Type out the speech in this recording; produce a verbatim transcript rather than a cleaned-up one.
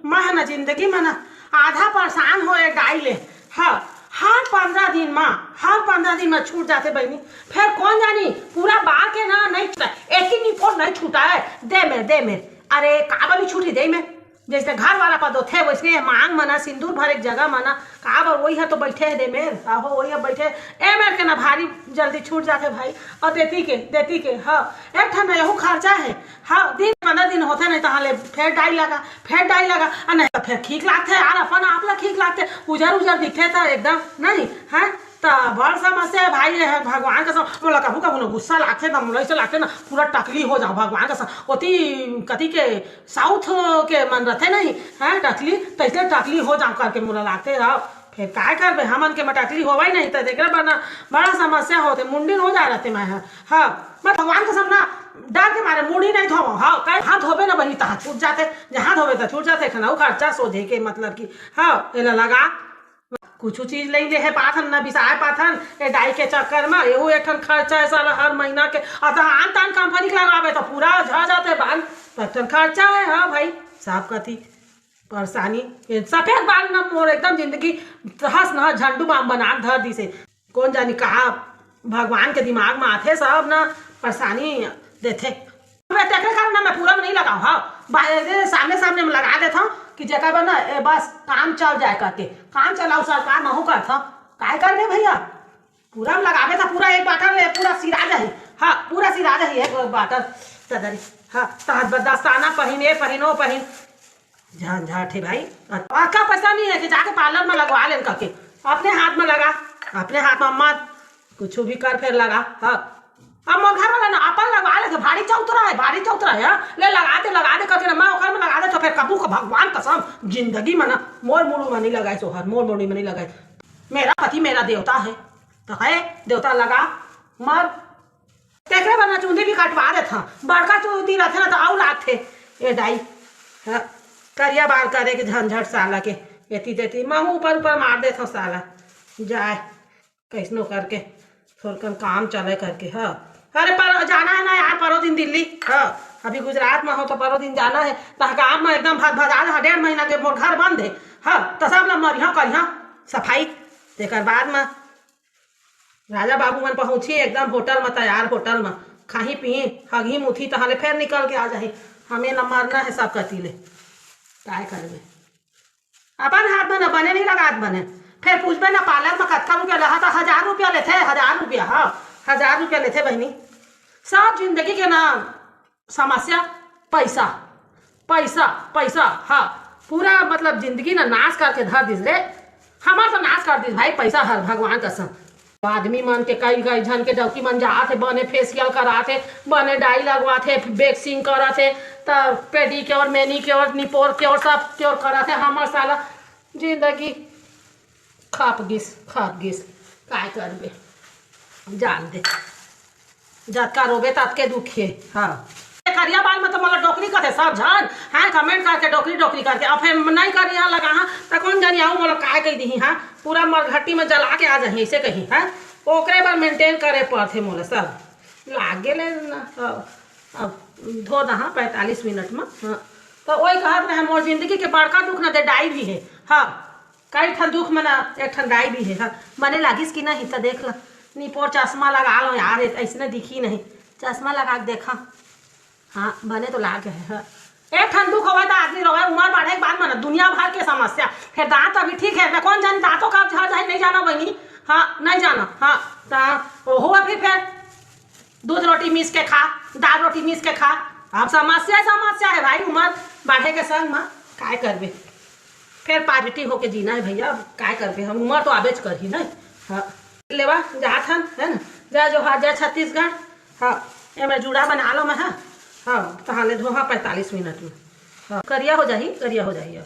मैं ह ना जिंदगी में ना आधा परेशान हो ए दाई ले। हाँ, हर पंद्रह दिन में, हर पंद्रह दिन में छूट जाथे बहिनी। फेर कोन जानी, पूरा बार के ना नहीं छूटा, एक ही निपोर नहीं छूटा है। दे मेर, दे मेर। अरे काबर नहीं छूटी दे मेर? जैसे घर वाला पद होथे वैसने मांग मना, सिंदूर भरे के जगह मना। काबर वही ह तो बैठे है दे मेर, आहो वही ह बैठे। ए मेर के ना भारी जल्दी छूट जाथे भाई। और देती के, देती के, हाँ, एक ठन यहू खर्चा है। हाँ, दिन पंद्रह दिन होथे नहीं तहाँ ले फेर डाई लगा, फेर डाई लगा। आ नहीं तो फेर ठीक लागथे यार, अपन आप ला ठीक लागथे, उजर उजर दिखे त एकदम नहीं है। त बड़ समस्या है भाई, ये है भगवान कसम। मोला कभू कभू ना गुस्सा लागथे ना, मोला ऐसे लागथे ना पूरा टकली हो जाऊं भगवान कसम। ओती कति के साउथ के मन रथे नहीं है टकली, तैसे टकली हो जाऊं करके मोला लागथे। अब फेर काय करबे, हमन के मटकली होवई नहीं त तेकरे बर ना बड़ा समस्या होथे, मुंडी हो जा रहते मैं ह। हाँ, मैं भगवान कसम ना डर के मारे मुड़ी नहीं धोवा। हाँ, काय हाथ धोबे ना बनी तहाँ छूट जाथे, जहाँ धोबे त छूट जाथे। खनऊ खर्चा सोझे के मतलब कि हाँ, एला लगा कुछ चीज नहीं ले है पाथन ना बिसाए पाथन। ए दाई के चक्कर में एहू एक ठन खर्चा है साला हर महीना के। अतः आन तान कंपनी के लगावे तो पूरा झड़ जाते बाल। तो एक ठन खर्चा है। हाँ भाई, साफ कथी परेशानी। ये सफेद बाल ना मोर एकदम जिंदगी हंस ना झंडू बाम बना के धर दिसे। कोन जानी कहा भगवान के दिमाग में आथे सब ना परेशानी देथे। मैं तेकरे कारण ना मैं पूरा में नहीं लगाओ। हाँ, बा-, ए, सामने सामने में लगा देथव कि जेकर बर ना ए, बस काम चल जाए करके। काम चलाओ सरकार महू करथव। काय करबे भैया, पूरा में लगाबे त पूरा एक बाटर ले पूरा सिरा जाही। हाँ, पूरा सिरा जाही एक बाटर। सदरी। हाँ, तहत बस दस्ताना पहिन, ए पहिन, ओ पहिन। झंझट है भाई। अतका पैसा नहीं है कि जाके पार्लर में लगवा लेन करके। अपने हाथ में लगा, अपने हाथ में मत कुछ भी कर फेर लगा। हाँ, अब मोर घर वाला ना अपन लगवा लेथे, भारी चौतरा है, भारी चौतरा है। हाँ? ले लगा दे, लगा दे करके ना मैं ओकर में लगा दे तो फेर कबू का भगवान कसम जिंदगी में ना मोर मुड़ी में नहीं लगाए सोहर, मोर मुड़ी में नहीं लगाए। मेरा पति मेरा देवता है, तो है देवता लगा मर। तेकरे बर ना चुंदी भी कटवा देथव, बड़का चुंदी रथे ना तो अउ लागथे। ए दाई, हाँ, करिया बाल करे के झंझट साला के, एती तेती महू ऊपर ऊपर मार देथव साला। जाए कैसनो करके थोड़कन काम चले करके। हाँ, अरे पर जाना है ना यार परो दिन दिल्ली। हाँ, अभी गुजरात में हो तो परो दिन जाना है। तह काम में एकदम भद भदा रहा, डेढ़ महीना के मोर घर बंद है। हाँ, तो सब ला मरिहा करिहा सफाई। तेकर बाद में राजा बाबू मन पहुंची एकदम होटल में, तैयार होटल में, खाही पीही, हगही मुथी, तहां ले फेर निकल के आ जाही। हमें न मरना है सब कती ले। काय करबे, अपन हाथ में न बने नहीं लगात बने। फेर पूछबे न पार्लर में कतका रुपया लेहा, त हजार रुपया लेथे, हजार रुपया। हाँ, हजार रुपया लेथे बहिनी। सब जिंदगी के ना समस्या पैसा, पैसा, पैसा। हाँ, पूरा मतलब जिंदगी ना नाश करके धर दिस रे। हमार तो नाश कर दिस भाई पैसा हर, भगवान कसम। आदमी मन के कई कई झन के डौकी मन जात हे, बने फेशियल करात हे, बने डाई लगवात हे, वैक्सिंग करत हे, त पेडिक्योर, मैनिक्योर, निपोर क्योर, सब क्योर करत हे। हमर साला जिंदगी खप गिस, खप गिस। काय करबे, जान दे। जतका रोबे ततके दुखे। हाँ, करिया बाल में तो मोला डोकरी कथे सब झन। हाँ, कमेंट करके डोकरी डोकरी करके। अब फेर नहीं करिया लगा हाँ, त कोन जानी आऊ मोला काय कही दिही। हाँ, पूरा मरघट्टी में जला के आ जाही ऐसे कही। हाँ, ओकरे बर मेंटेन करे पड़थे मोला सब। लागे ले ना। अब, अब धो दहा पैंतालीस मिनट में। हाँ, तो वही कहत रहे मोर जिंदगी के बड़का दुख ना दे डाई भी है। हाँ, कई ठन दुख में ना एक ठन डाई भी है। हाँ, मने लागिस कि नहीं त देख ल। निपोर चश्मा लगा लो यार, ऐसने दिखी नहीं। चश्मा लगा के देखा। हाँ, बने तो लाग है। हाँ। एक ठन दुख होवे त आदमी रोवे, उमर बढ़े के बाद में ना दुनिया भर के समस्या। फिर दांत अभी ठीक है, मैं कोन जानी दांतों का झड़ जाए, नहीं जाना बहिनी। हाँ, नहीं जाना। हाँ, त ओहो फिर, फिर दूध रोटी मीस के खा, दाल रोटी मीस के खा। अब समस्या समस्या है भाई, उमर बढ़े के संग में काय करबे। फेर पॉजिटिव होके जीना है भैया, अब काय करबे, हम उमर तो आबेच करही ना। हाँ, लेवा जात हन, है ना, जय जोहार, जय छत्तीसगढ़। हाँ, एमे जूड़ा बना लो मैं, हाँ। हाँ, तहाँ ले धोहा पैंतालीस मिनट में। हाँ, करिया हो जाही, करिया हो जाही अब।